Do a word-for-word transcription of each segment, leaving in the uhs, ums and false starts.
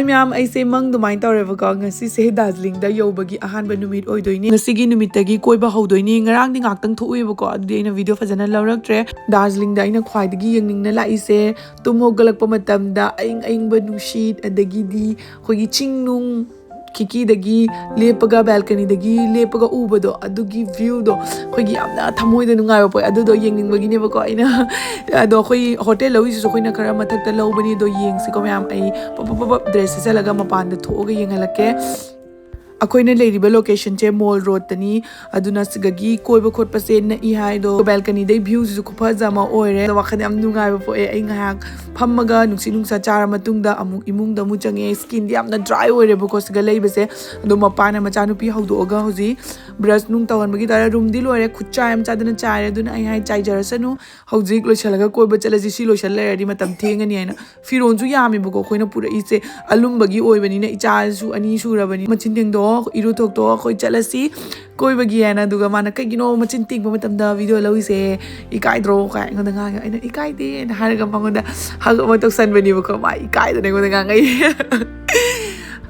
ꯃꯌꯥꯝ, ꯑꯩꯁꯦ ꯃꯪ ꯑꯗꯨꯃꯥꯏꯅ ꯇꯧꯔꯦꯕꯀꯣ꯫ ꯉꯁꯤꯁꯦ ꯗꯥꯔꯖꯤꯂꯤꯡꯗ ꯌꯧꯕꯒꯤ ꯑꯍꯥꯟꯕ ꯅꯨꯃꯤꯠ ꯑꯣꯏꯗꯣꯏꯅꯤ꯫ ꯉꯁꯤꯒꯤ ꯅꯨꯃꯤꯠꯇꯒꯤ ꯀꯣꯏꯕ ꯍꯧꯗꯣꯏꯅꯤ꯫ ꯉꯔꯥꯡꯗꯤ ꯉꯥꯛꯇꯪ ꯊꯣꯛꯎꯏꯕꯀꯣ, ꯑꯗꯨꯗꯤ ꯑꯩꯅ ꯚꯤꯗꯤꯑꯣ ꯐꯖꯅ ꯂꯧꯔꯛꯇ꯭ꯔꯦ꯫ ꯗꯥꯔꯖꯤꯂꯤꯡꯗ ꯑꯩꯅ ꯈ꯭ꯋꯥꯏꯗꯒꯤ ꯌꯦꯡꯅꯤꯡꯅ ꯂꯥꯛꯏꯁꯦ ꯇꯨꯝ ꯍꯧꯒꯠꯂꯛꯄ ꯃꯇꯝꯗ ꯑꯏꯪ ꯑꯏꯪꯕ ꯅꯨꯡꯁꯤꯠ, ꯑꯗꯒꯤꯗꯤ ꯑꯩꯈꯣꯏꯒꯤ ꯆꯤꯡ ꯅꯨꯡ, ꯈꯤꯀꯤꯗꯒꯤ ꯂꯦꯞꯄꯒ, ꯕꯦꯜꯀꯅꯤꯗꯒꯤ ꯂꯦꯞꯄꯒ ꯎꯕꯗꯣ, ꯑꯗꯨꯒꯤ ꯚ꯭ꯌꯨꯗꯣ ꯑꯩꯈꯣꯏꯒꯤ ꯌꯥꯝꯅ ꯊꯃꯣꯏꯗ ꯅꯨꯡꯉꯥꯏꯕ ꯄꯣꯛꯑꯦ꯫ ꯑꯗꯨꯗꯣ ꯌꯦꯡꯅꯤꯡꯕꯒꯤꯅꯦꯕꯀꯣ ꯑꯩꯅ ꯑꯗꯣ ꯑꯩꯈꯣꯏ ꯍꯣꯇꯦꯜ ꯂꯧꯔꯤꯁꯤꯁꯨ ꯑꯩꯈꯣꯏꯅ ꯈꯔ ꯃꯊꯛꯇ ꯂꯧꯕꯅꯤ꯫ ꯑꯗꯣ ꯌꯦꯡꯁꯤꯀꯣ ꯃꯌꯥꯝ, ꯑꯩ ꯄꯞ ꯄꯞ ꯄꯞ ꯄꯞ ꯗ꯭ꯔꯦꯁ ꯁꯦꯠꯆꯜꯂꯒ ꯃꯄꯥꯟꯗ ꯊꯣꯛꯑꯒ ꯌꯦꯡꯍꯜꯂꯛꯀꯦ꯫ ꯑꯩꯈꯣꯏꯅ ꯂꯩꯔꯤꯕ ꯂꯣꯀꯦꯁꯟꯁꯦ ꯃꯣꯜ ꯔꯣꯗꯇꯅꯤ꯫ ꯑꯗꯨꯅ ꯁꯤꯗꯒꯤ ꯀꯣꯏꯕ ꯈꯣꯠꯄꯁꯦ ꯅꯛꯏ ꯍꯥꯏꯗꯣ꯫ ꯕꯦꯜꯀꯅꯤꯗꯩ ꯚ꯭ꯌꯨꯁꯤꯁꯨ ꯈꯨꯐꯖ ꯑꯃ ꯑꯣꯏꯔꯦ꯫ ꯑꯗꯣ ꯋꯥꯈꯜ ꯌꯥꯝ ꯅꯨꯡꯉꯥꯏꯕ ꯄꯣꯛꯑꯦ꯫ ꯑꯩ ꯉꯥꯏꯍꯥꯛ ꯐꯝꯃꯒ ꯅꯨꯡꯁꯤꯠ ꯅꯨꯡꯁꯥ ꯆꯥꯔ ꯃꯇꯨꯡꯗ ꯑꯃꯨꯛ ꯏꯃꯨꯡꯗ ꯑꯃꯨꯛ ꯆꯪꯉꯛꯑꯦ꯫ ꯁ꯭ꯀꯤꯟꯗꯤ ꯌꯥꯝꯅ ꯗ꯭ꯔꯥꯏ ꯑꯣꯏꯔꯦꯕꯀꯣ ꯁꯤꯒ ꯂꯩꯕꯁꯦ꯫ ꯑꯗꯣ ꯃꯄꯥꯅ ꯃꯆꯥꯅꯨꯄꯤ ꯍꯧꯗꯣꯛꯑꯒ ꯍꯧꯖꯤꯛ ꯕ꯭ꯔꯁ ꯅꯨꯡ ꯇꯧꯍꯟꯕꯒꯤ ꯇꯥꯔꯦ꯫ ꯔꯨꯝꯗꯤ ꯂꯣꯏꯔꯦ, ꯈꯨꯠ ꯆꯥ ꯌꯥꯝ ꯆꯥꯗꯅ ꯆꯥꯏꯔꯦ꯫ ꯑꯗꯨꯅ ꯑꯩ ꯍꯥꯏ, ꯆꯥꯏꯖꯔꯁꯅꯨ, ꯍꯧꯖꯤꯛ ꯂꯣꯏꯁꯤꯜꯂꯒ ꯀꯣꯏꯕ ꯆꯠꯂꯁꯤ꯫ ꯁꯤ ꯂꯣꯏꯁꯤꯜ ꯂꯩꯔꯗꯤ ꯃꯇꯝ ꯊꯦꯡꯉꯅꯤ ꯍꯥꯏꯅ꯫ ꯐꯤꯔꯣꯜꯁꯨ ꯌꯥꯝꯃꯦꯕꯀꯣ ꯑꯩꯈꯣꯏꯅ ꯄꯨꯔꯛꯏꯁꯦ꯫ ꯑꯂꯨꯝꯕꯒꯤ ꯑꯣꯏꯕꯅꯤꯅ ꯏꯆꯥꯁꯨ ꯑꯅꯤ ꯁꯨꯔꯕꯅꯤ꯫ ꯃꯆꯤꯟ ꯇꯦꯡꯗꯣꯛꯑꯣ, ꯏꯔꯨꯊꯣꯛꯇꯣꯛꯑꯣ, ꯑꯩꯈꯣꯏ ꯆꯠꯂꯁꯤ ꯀꯣꯏꯕꯒꯤ ꯍꯥꯏꯅ꯫ ꯑꯗꯨꯒ ꯃꯥꯅ, "ꯀꯩꯒꯤꯅꯣ ꯃꯆꯤꯟ ꯇꯦꯡꯕ ꯃꯇꯝꯗ ꯚꯤꯗꯤꯑꯣ ꯂꯧꯔꯤꯁꯦ? ꯏꯀꯥꯏꯗ꯭ꯔꯣ?" ꯀꯥꯏ ꯑꯩꯉꯣꯟꯗ ꯉꯥꯡꯉꯦ꯫ ꯑꯩꯅ, "ꯏꯀꯥꯏꯗꯦꯅ" ꯍꯥꯏꯔꯒ ꯃꯉꯣꯟꯗ ꯍꯒ ꯑꯃ ꯇꯧꯁꯟꯕꯅꯦꯕꯀꯣ꯫ ꯃꯥ ꯏꯀꯥꯏꯗꯅ ꯑꯩꯉꯣꯟꯗ ꯉꯥꯡꯉꯛꯏ꯫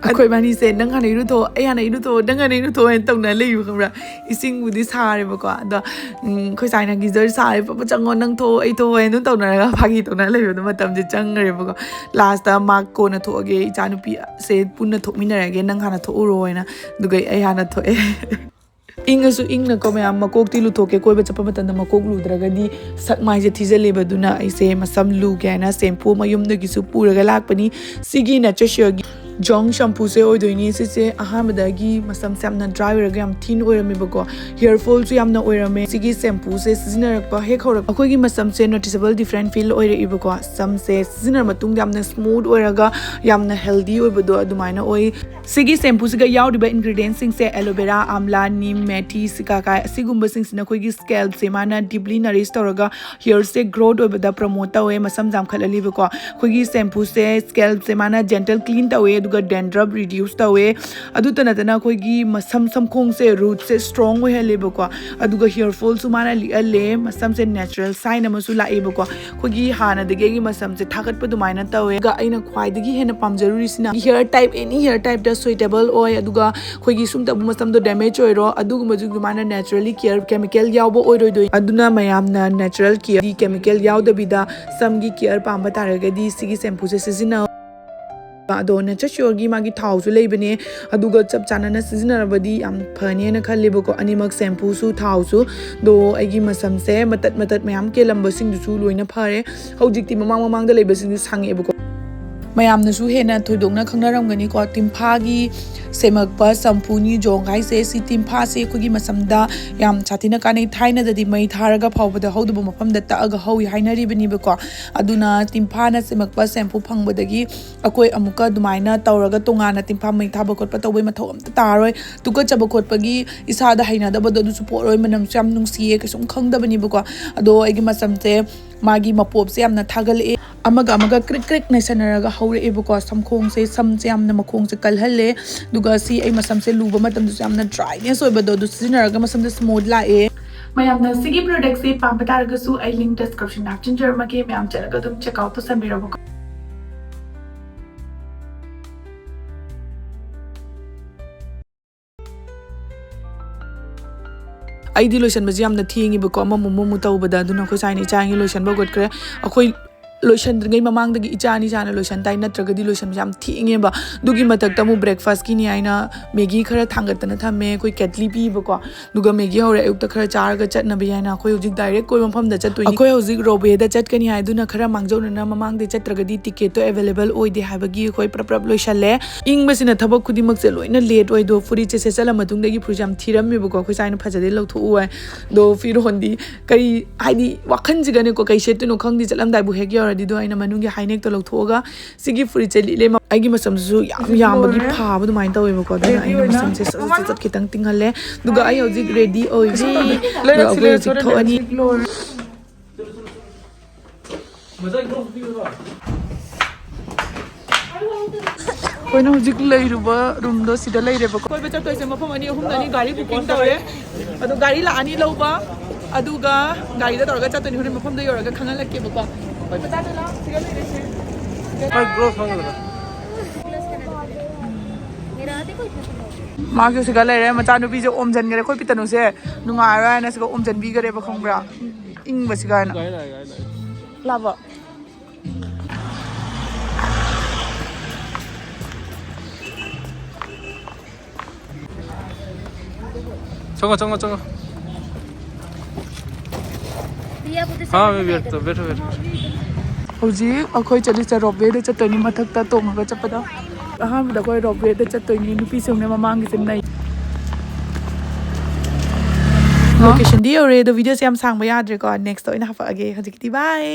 ꯑꯩꯈꯣꯏ ꯏꯕꯥꯅꯤꯁꯦ, "ꯅꯪ ꯍꯥꯟꯅ ꯏꯔꯨꯊꯣꯛꯑꯣ, ꯑꯩ ꯍꯥꯟꯅ ꯏꯔꯨꯊꯣꯛꯑꯣ, ꯅꯪ ꯍꯥꯟꯅ ꯏꯔꯨꯊꯣꯛꯑꯣ" ꯍꯥꯏꯅ ꯇꯧꯅ ꯂꯩꯕ, ꯈꯪꯕ꯭ꯔꯥ? ꯏꯁꯤꯡꯕꯨꯗꯤ ꯁꯥꯔꯦꯕꯀꯣ, ꯑꯗꯣ, ꯎꯝ, ꯑꯩꯈꯣꯏ ꯁꯥꯏꯅ, "ꯒꯤꯖꯔ ꯁꯥꯔꯦ, ꯄꯞ ꯄꯞ ꯆꯪꯉꯣ, ꯅꯪ ꯊꯣꯛꯑꯣ, ꯑꯩ ꯊꯣꯛꯑꯣ" ꯍꯥꯏꯅ ꯑꯗꯨꯝ ꯇꯧꯅꯔꯒ ꯐꯥꯒꯤ ꯇꯧꯅ ꯂꯩꯕꯗꯣ ꯃꯇꯝꯁꯦ ꯆꯪꯈ꯭ꯔꯦꯕꯀꯣ꯫ ꯂꯥꯁꯇ ꯃꯥ ꯀꯣꯟꯅ ꯊꯣꯛꯑꯒꯦ, ꯏꯆꯥꯅꯨꯄꯤꯁꯦ ꯄꯨꯟꯅ ꯊꯣꯛꯃꯤꯟꯅꯔꯒꯦ, ꯅꯪ ꯍꯥꯟꯅ ꯊꯣꯛꯎꯔꯣ ꯍꯥꯏꯅ꯫ ꯑꯗꯨꯒ ꯑꯩ ꯍꯥꯟꯅ ꯊꯣꯛꯑꯦ꯫ ꯏꯪꯉꯁꯨ ꯏꯪꯅꯀꯣ ꯃꯌꯥꯝ, ꯃꯀꯣꯛꯇꯤ ꯂꯨꯊꯣꯛꯀꯦ꯫ ꯀꯣꯏꯕ ꯆꯠꯄ ꯃꯇꯝꯗ ꯃꯀꯣꯛ ꯂꯨꯗ꯭ꯔꯒꯗꯤ ꯁꯛ ꯃꯥꯏꯁꯦ ꯊꯤꯖꯤꯜꯂꯦꯕ꯫ ꯑꯗꯨꯅ ꯑꯩꯁꯦ ꯃꯁꯝ ꯂꯨꯒꯦ ꯍꯥꯏꯅ ꯁꯦꯝꯄꯨ ꯑꯃ ꯌꯨꯝꯗꯒꯤꯁꯨ ꯄꯨꯔꯒ ꯂꯥꯛꯄꯅꯤ꯫ ꯁꯤꯒꯤ Nature's Share ꯒꯤ ꯖꯣꯡ ꯁꯦꯝꯄꯨꯁꯦ ꯑꯣꯏꯗꯣꯏꯅꯤ꯫ ꯁꯤꯁꯦ ꯑꯍꯥꯟꯕꯗꯒꯤ ꯃꯁꯝꯁꯦ ꯌꯥꯝꯅ ꯗ꯭ꯔꯥꯏ ꯑꯣꯏꯔꯒ ꯌꯥꯝ ꯊꯤꯟ ꯑꯣꯏꯔꯝꯃꯦꯕꯀꯣ, ꯍꯤꯌꯔ ꯐꯣꯜꯁꯨ ꯌꯥꯝꯅ ꯑꯣꯏꯔꯝꯃꯦ꯫ ꯁꯤꯒꯤ ꯁꯦꯝꯄꯨꯁꯦ ꯁꯤꯖꯤꯟꯅꯔꯛꯄ ꯍꯦꯛ ꯍꯧꯔꯛꯄ ꯑꯩꯈꯣꯏꯒꯤ ꯃꯁꯝꯁꯦ noticeable different feel ꯑꯣꯏꯔꯛꯏꯕꯀꯣ꯫ ꯁꯝꯁꯦ ꯁꯤꯖꯤꯟꯅꯔ ꯃꯇꯨꯡꯗ ꯌꯥꯝꯅ ꯁ꯭ꯃꯨꯠ ꯑꯣꯏꯔꯒ ꯌꯥꯝꯅ ꯍꯦꯜꯗꯤ ꯑꯣꯏꯕꯗꯣ ꯑꯗꯨꯃꯥꯏꯅ ꯑꯣꯏ꯫ ꯁꯤꯒꯤ ꯁꯦꯝꯄꯨꯁꯤꯒ ꯌꯥꯎꯔꯤꯕ ingredients ꯁꯤꯡꯁꯦ ꯑꯦꯂꯣꯚꯦꯔꯥ, ꯑꯝꯂꯥ, ꯅꯤꯝ, ꯃꯦꯊꯤ, ꯁꯤꯀꯥꯀꯥꯏ, ꯑꯁꯤꯒꯨꯝꯕꯁꯤꯡꯁꯤꯅ ꯑꯩꯈꯣꯏꯒꯤ scalp ꯁꯦ ꯃꯥꯅ deeply nourish ꯇꯧꯔꯒ ꯍꯤꯌꯔ ꯁꯦ ꯒ꯭ꯔꯣꯠ ꯑꯣꯏꯕꯗ ꯄ꯭ꯔꯣꯃꯣꯠ ꯇꯧꯋꯦ, ꯃꯁꯝ ꯌꯥꯝꯈꯠꯍꯜꯂꯤꯕꯀꯣ꯫ ꯑꯩꯈꯣꯏꯒꯤ ꯁꯦꯝꯄꯨꯁꯦ scalp ꯁꯦ ꯃꯥꯅ gentle clean ꯇꯧꯋꯦ꯫ ꯑꯗꯨꯒ dandruff reduce ꯇꯧꯋꯦ꯫ ꯑꯗꯨꯇ ꯅꯠꯇꯅ ꯑꯩꯈꯣꯏꯒꯤ ꯃꯁꯝ, ꯁꯝꯈꯣꯡꯁꯦ, ꯔꯨꯠꯁꯦ ꯁ꯭ꯇ꯭ꯔꯣꯡ ꯑꯣꯏꯍꯜꯂꯦꯕꯀꯣ꯫ ꯑꯗꯨꯒ ꯍꯤꯌꯔ ꯐꯣꯜꯁꯨ ꯃꯥꯅ ꯂꯤꯛꯍꯜꯂꯦ꯫ ꯃꯁꯝꯁꯦ ꯅꯦꯆꯔꯦꯜ ꯁꯥꯏꯟ ꯑꯃꯁꯨ ꯂꯥꯛꯑꯦꯕꯀꯣ꯫ ꯑꯩꯈꯣꯏꯒꯤ ꯍꯥꯟꯅꯗꯒꯤ ꯑꯩꯒꯤ ꯃꯁꯝꯁꯦ ꯊꯥꯒꯠꯄ ꯑꯗꯨꯃꯥꯏꯅ ꯇꯧꯋꯦ꯫ ꯑꯗꯨꯒ ꯑꯩꯅ ꯈ꯭ꯋꯥꯏꯗꯒꯤ ꯍꯦꯟꯅ ꯄꯥꯝꯖꯔꯨꯔꯤꯁꯤꯅ ꯍꯤꯌꯔ ꯇꯥꯏꯞ, ꯑꯦꯅꯤ ꯍꯤꯌꯔ ꯇꯥꯏꯞꯇ ꯁꯨꯏꯇꯦꯕꯜ ꯑꯣꯏ꯫ ꯑꯗꯨꯒ ꯑꯩꯈꯣꯏꯒꯤ ꯁꯨꯝꯇꯕꯨ ꯃꯁꯝꯗꯣ ꯗꯦꯃꯦꯖ ꯑꯣꯏꯔꯣ, ꯑꯗꯨꯒꯨꯝꯕꯁꯨ ꯑꯗꯨꯃꯥꯏꯅ ꯅꯦꯆꯔꯦꯜꯂꯤ ꯀꯤꯌꯔ, ꯀꯦꯃꯤꯀꯦꯜ ꯌꯥꯎꯕ ꯑꯣꯏꯔꯣꯏꯗꯣꯏ꯫ ꯑꯗꯨꯅ ꯃꯌꯥꯝꯅ ꯅꯦꯆꯔꯦꯜ ꯀꯤꯌꯔ, ꯀꯦꯃꯤꯀꯦꯜ ꯌꯥꯎꯗꯕꯤꯗ ꯁꯝꯒꯤ ꯀꯤꯌꯔ ꯄꯥꯝꯕ ꯇꯥꯔꯒꯗꯤ ꯁꯤꯒꯤ ꯁꯦꯝꯄꯨꯁꯦ ꯁꯤꯖꯤꯟꯅꯧ꯫ ꯑꯗꯣ ꯅꯦꯆꯔ ꯁꯤꯌꯣꯔꯒꯤ ꯃꯥꯒꯤ ꯊꯥꯎꯁꯨ ꯂꯩꯕꯅꯦ, ꯑꯗꯨꯒ ꯆꯞ ꯆꯥꯟꯅꯅ ꯁꯤꯖꯤꯟꯅꯔꯕꯗꯤ ꯌꯥꯝ ꯐꯅꯦꯅ ꯈꯜꯂꯦꯕꯀꯣ꯫ ꯑꯅꯤꯃꯛ ꯁꯦꯝꯄꯨꯁꯨ ꯊꯥꯎꯁꯨ꯫ ꯑꯗꯣ ꯑꯩꯒꯤ ꯃꯁꯝꯁꯦ ꯃꯇꯠ ꯃꯇꯠ ꯃꯌꯥꯝ ꯀꯦꯜꯂꯝꯕꯁꯤꯡꯗꯨꯁꯨ ꯂꯣꯏꯅ ꯐꯔꯦ꯫ ꯍꯧꯖꯤꯛꯇꯤ ꯃꯃꯥꯡ ꯃꯃꯥꯡꯗ ꯂꯩꯕꯁꯤꯡꯗꯨ ꯁꯥꯡꯉꯛꯑꯦꯕꯀꯣ꯫ ꯃꯌꯥꯝꯅꯁꯨ ꯍꯦꯟꯅ ꯊꯣꯏꯗꯣꯛꯅ ꯈꯪꯅꯔꯝꯒꯅꯤꯀꯣ, ꯇꯤꯝꯐꯥꯒꯤ ꯁꯦꯝꯃꯛꯄ ꯁꯝꯄꯨꯅꯤ ꯖꯣꯡ ꯍꯥꯏꯁꯦ꯫ ꯁꯤ ꯇꯤꯝꯐꯥꯁꯦ ꯑꯩꯈꯣꯏꯒꯤ ꯃꯁꯝꯗ ꯌꯥꯝ ꯁꯥꯊꯤꯅ ꯀꯥꯟꯅꯩ꯫ ꯊꯥꯏꯅꯗꯗꯤ ꯃꯩ ꯊꯥꯔꯒ ꯐꯥꯎꯕꯗ ꯍꯧꯗꯕ ꯃꯐꯝꯗ ꯇꯛꯑꯒ ꯍꯧꯏ ꯍꯥꯏꯅꯔꯤꯕꯅꯦꯕꯀꯣ꯫ ꯑꯗꯨꯅ ꯇꯤꯝꯐꯥꯅ ꯁꯦꯝꯃꯛꯄ ꯁꯦꯝꯄꯨ ꯐꯪꯕꯗꯒꯤ ꯑꯩꯈꯣꯏ ꯑꯃꯨꯛꯀ ꯑꯗꯨꯃꯥꯏꯅ ꯇꯧꯔꯒ ꯇꯣꯉꯥꯟꯅ ꯇꯤꯝꯐꯥ ꯃꯩ ꯊꯥꯕ ꯈꯣꯠꯄ ꯇꯧꯕꯩ ꯃꯊꯧ ꯑꯝꯇ ꯇꯥꯔꯣꯏ꯫ ꯇꯨꯀꯠꯆꯕ ꯈꯣꯠꯄꯒꯤ ꯏꯁꯥꯗ ꯍꯩꯅꯗꯕꯗꯣ ꯑꯗꯨꯁꯨ ꯄꯣꯛꯑꯔꯣꯏ꯫ ꯃꯅꯝꯁꯨ ꯌꯥꯝ ꯅꯨꯡꯁꯤꯌꯦ, ꯀꯩꯁꯨꯝ ꯈꯪꯗꯕꯅꯦꯕꯀꯣ꯫ ꯑꯗꯣ ꯑꯩꯒꯤ ꯃꯁꯝꯁꯦ ꯃꯥꯒꯤ ꯃꯄꯣꯞꯁꯦ ꯌꯥꯝꯅ ꯊꯥꯒꯠꯂꯛꯑꯦ꯫ ꯑꯃꯒ ꯑꯃꯒ ꯀ꯭ꯔꯤꯛ ꯀ꯭ꯔꯤꯛ ꯅꯩꯁꯟꯅꯔꯒ ꯍꯧꯔꯛꯑꯦꯕꯀꯣ꯫ ꯁꯝꯈꯣꯡꯁꯦ, ꯁꯝꯁꯦ ꯌꯥꯝꯅ ꯃꯈꯣꯡꯁꯦ ꯀꯜꯍꯜꯂꯦ꯫ ꯑꯗꯨꯒ ꯁꯤ ꯑꯩ ꯃꯁꯝꯁꯦ ꯂꯨꯕ ꯃꯇꯝꯗꯁꯨ ꯌꯥꯝꯅ ꯗ꯭ꯔꯥꯏꯅꯦꯁ ꯑꯣꯏꯕꯗꯣ, ꯑꯗꯨ ꯁꯤꯖꯤꯟꯅꯔꯒ ꯃꯁꯝꯁꯦ ꯁ꯭ꯃꯨꯠ ꯂꯥꯛꯑꯦ꯫ ꯃꯌꯥꯝꯅ ꯁꯤꯒꯤ ꯄ꯭ꯔꯣꯗꯛꯁꯦ ꯄꯥꯝꯕ ꯇꯥꯔꯒꯁꯨ ꯑꯩ ꯂꯤꯡ ꯗꯤꯁꯀ꯭ꯔꯤꯞꯁꯟꯗ ꯍꯥꯞꯆꯤꯟꯖꯔꯝꯃꯒꯦ, ꯃꯌꯥꯝ ꯆꯠꯂꯒ ꯑꯗꯨꯝ ꯆꯦꯛ ꯑꯥꯎꯠ ꯇꯧꯁꯟꯕꯤꯔꯕꯀꯣ꯫ ꯑꯩꯗꯤ ꯂꯣꯏꯁꯟꯕꯁꯦ ꯌꯥꯝꯅ ꯊꯦꯡꯉꯤꯕꯀꯣ, ꯑꯃꯃꯨꯛ ꯑꯃꯃꯨꯛ ꯇꯧꯕꯗ꯫ ꯑꯗꯨꯅ ꯑꯩꯈꯣꯏ ꯁꯥꯏꯅ ꯏꯆꯥ ꯑꯅꯤ ꯂꯣꯏꯁꯟꯕ ꯍꯧꯒꯠꯈ꯭ꯔꯦ꯫ ꯑꯩꯈꯣꯏ ꯂꯣꯏꯁꯟꯗ꯭ꯔꯤꯉꯩ ꯃꯃꯥꯡꯗꯒꯤ ꯏꯆꯥ ꯑꯅꯤ ꯆꯥꯅ ꯂꯣꯏꯁꯟ ꯇꯥꯏ, ꯅꯠꯇ꯭ꯔꯒꯗꯤ ꯂꯣꯏꯁꯟꯕꯁꯦ ꯌꯥꯝ ꯊꯦꯡꯉꯦꯕ꯫ ꯑꯗꯨꯒꯤ ꯃꯊꯛꯇ ꯑꯃꯨꯛ ꯕ꯭ꯔꯦꯛꯐꯥꯁꯀꯤꯅꯤ ꯍꯥꯏꯅ ꯃꯦꯒꯤ ꯈꯔ ꯊꯥꯡꯒꯠꯇꯅ ꯊꯝꯃꯦ꯫ ꯑꯩꯈꯣꯏ ꯀꯦꯠꯂꯤ ꯄꯤꯕꯀꯣ, ꯑꯗꯨꯒ ꯃꯦꯒꯤ ꯍꯧꯔꯦ꯫ ꯑꯌꯨꯛꯇ ꯈꯔ ꯆꯥꯔꯒ ꯆꯠꯅꯕ ꯍꯥꯏꯅ ꯑꯩꯈꯣꯏ ꯍꯧꯖꯤꯛ ꯗꯥꯏꯔꯦꯛ ꯀꯣꯏꯕ ꯃꯐꯝꯗ ꯆꯠꯇꯣꯏꯅꯤ꯫ ꯑꯩꯈꯣꯏ ꯍꯧꯖꯤꯛ ꯔꯣꯕꯦꯗ ꯆꯠꯀꯅꯤ ꯍꯥꯏ, ꯑꯗꯨꯅ ꯈꯔ ꯃꯥꯡꯖꯧꯅꯅ ꯃꯃꯥꯡꯗꯩ ꯆꯠꯇ꯭ꯔꯒꯗꯤ ꯇꯤꯀꯦꯠꯇꯣ ꯑꯦꯕꯥꯏꯂꯦꯕꯜ ꯑꯣꯏꯗꯦ ꯍꯥꯏꯕꯒꯤ ꯑꯩꯈꯣꯏ ꯄ꯭ꯔꯞ ꯄ꯭ꯔꯞ ꯂꯣꯏꯁꯜꯂꯦ꯫ ꯏꯪꯕꯁꯤꯅ ꯊꯕꯛ ꯈꯨꯗꯤꯡꯃꯛꯁꯦ ꯂꯣꯏꯅ ꯂꯦꯠ ꯑꯣꯏꯗꯣ꯫ ꯐꯨꯔꯤꯠꯁꯦ ꯁꯦꯠꯆꯜꯂ ꯃꯇꯨꯡꯗꯒꯤ ꯐꯨꯔꯤꯠꯁꯦ ꯌꯥꯝ ꯊꯤꯔꯝꯃꯦꯕꯀꯣ꯫ ꯑꯩꯈꯣꯏ ꯁꯥꯏꯅ ꯐꯖꯗꯦ ꯂꯧꯊꯣꯛꯎ ꯍꯥꯏ꯫ ꯑꯗꯣ ꯐꯤꯔꯣꯟꯗꯤ ꯀꯔꯤ ꯍꯥꯏꯗꯤ ꯋꯥꯈꯜꯁꯤꯒꯅꯦꯀꯣ, ꯀꯩ ꯁꯦꯠꯇꯣꯏꯅꯣ ꯈꯪꯗꯦ꯫ ꯆꯠꯂꯝꯗꯥꯏꯕꯨ ꯍꯦꯛ ꯌꯧꯔꯗꯤ ꯑꯗꯣ ꯑꯩꯅ ꯃꯅꯨꯡꯒꯤ ꯍꯥꯏꯅꯦꯛꯇꯣ ꯂꯧꯊꯣꯛꯑꯒ ꯁꯤꯒꯤ ꯐꯨꯔꯤꯠꯁꯦ ꯂꯤꯠꯂꯦ꯫ ꯑꯩꯒꯤ ꯃꯁꯝꯁꯤꯁꯨ ꯌꯥꯝ ꯌꯥꯝꯕꯒꯤ ꯐꯥꯕ ꯑꯗꯨꯃꯥꯏꯅ ꯇꯧꯋꯦꯕꯀꯣ꯫ ꯑꯗꯨꯅ ꯑꯩꯅ ꯃꯁꯝꯁꯦ ꯁꯠ ꯁꯠ ꯁꯠ ꯈꯤꯇꯪ ꯇꯤꯡꯍꯜꯂꯦ꯫ ꯑꯗꯨꯒ ꯑꯩ ꯍꯧꯖꯤꯛ ꯔꯦꯗꯤ ꯑꯣꯏꯔꯤ꯫ ꯑꯗꯣ ꯑꯩꯈꯣꯏ ꯍꯧꯖꯤꯛ ꯊꯣꯛꯑꯅꯤ꯫ ꯃꯖꯥ ꯏꯕ꯭ꯔꯣ ꯄꯤꯕ꯭ꯔꯣ? ꯑꯩꯈꯣꯏꯅ ꯍꯧꯖꯤꯛ ꯂꯩꯔꯨꯕ ꯔꯨꯝꯗꯣ ꯁꯤꯗ ꯂꯩꯔꯦꯕꯀꯣ꯫ ꯀꯣꯏꯕ ꯆꯠꯇꯣꯏꯁꯦ ꯃꯐꯝ ꯑꯅꯤ ꯑꯍꯨꯝꯗꯅꯤ ꯒꯥꯔꯤ ꯕꯨꯀꯤꯡ ꯇꯧꯔꯦ꯫ ꯑꯗꯣ ꯒꯥꯔꯤ ꯂꯥꯛꯑꯅꯤ ꯂꯧꯕ, ꯑꯗꯨꯒ ꯒꯥꯔꯤꯗ ꯇꯧꯔꯒ ꯆꯠꯇꯣꯏꯅꯤ꯫ ꯍꯣꯔꯦꯟ ꯃꯐꯝꯗ ꯌꯧꯔꯒ ꯈꯪꯍꯜꯂꯛꯀꯦꯕꯀꯣ꯫ ꯑꯩꯈꯣꯏ ꯃꯆꯥꯗꯣ ꯂꯥꯛꯑꯣ, ꯁꯤꯗ ꯂꯩꯔꯦꯁꯦ꯫ ꯃꯥꯁꯨ ꯁꯤꯗ ꯂꯩꯔꯦ, ꯃꯆꯥꯅꯨꯄꯤꯁꯦ ꯑꯣꯝꯖꯟꯈꯔꯦ꯫ ꯑꯩꯈꯣꯏ ꯄꯤꯇꯅꯨꯁꯦ ꯅꯨꯡꯉꯥꯏꯔꯣꯏ ꯍꯥꯏꯅ ꯁꯤꯗ ꯑꯣꯝꯖꯟꯕꯤꯈꯔꯦꯕ, ꯈꯪꯕ꯭ꯔꯥ? ꯏꯪꯕꯁꯤꯒ ꯍꯥꯏꯅ꯫ ꯂꯥꯛꯑꯣ꯫ चलो चलो चलो। हाँ मैं बैठ तो बैठो बैठो। ꯍꯧꯖꯤꯛ ꯑꯩꯈꯣꯏ ꯆꯠꯂꯤꯁꯦ ꯔꯣꯞꯋꯦꯗ ꯆꯠꯇꯣꯏꯅꯤ, ꯃꯊꯛꯇ ꯇꯣꯡꯉꯒ ꯆꯠꯄꯗ꯫ ꯑꯍꯥꯟꯕꯗ ꯑꯩꯈꯣꯏ ꯔꯣꯞꯋꯦꯗ ꯆꯠꯇꯣꯏꯅꯤ, ꯅꯨꯄꯤꯁꯤꯡꯅ ꯃꯃꯥꯡꯒꯤꯁꯦ ꯅꯩ꯫ ꯂꯣꯀꯦꯁꯟꯗꯤ ꯌꯧꯔꯦ, ꯑꯗꯣ ꯚꯤꯗꯤꯑꯣꯁꯦ ꯌꯥꯝ ꯁꯥꯡꯕ ꯌꯥꯗ꯭ꯔꯦꯀꯣ, ꯅꯦꯛꯁꯇ ꯑꯣꯏꯅ ꯍꯥꯄꯛꯑꯒꯦ꯫ ꯍꯧꯖꯤꯛꯀꯤꯗꯤ ꯕꯥꯏ꯫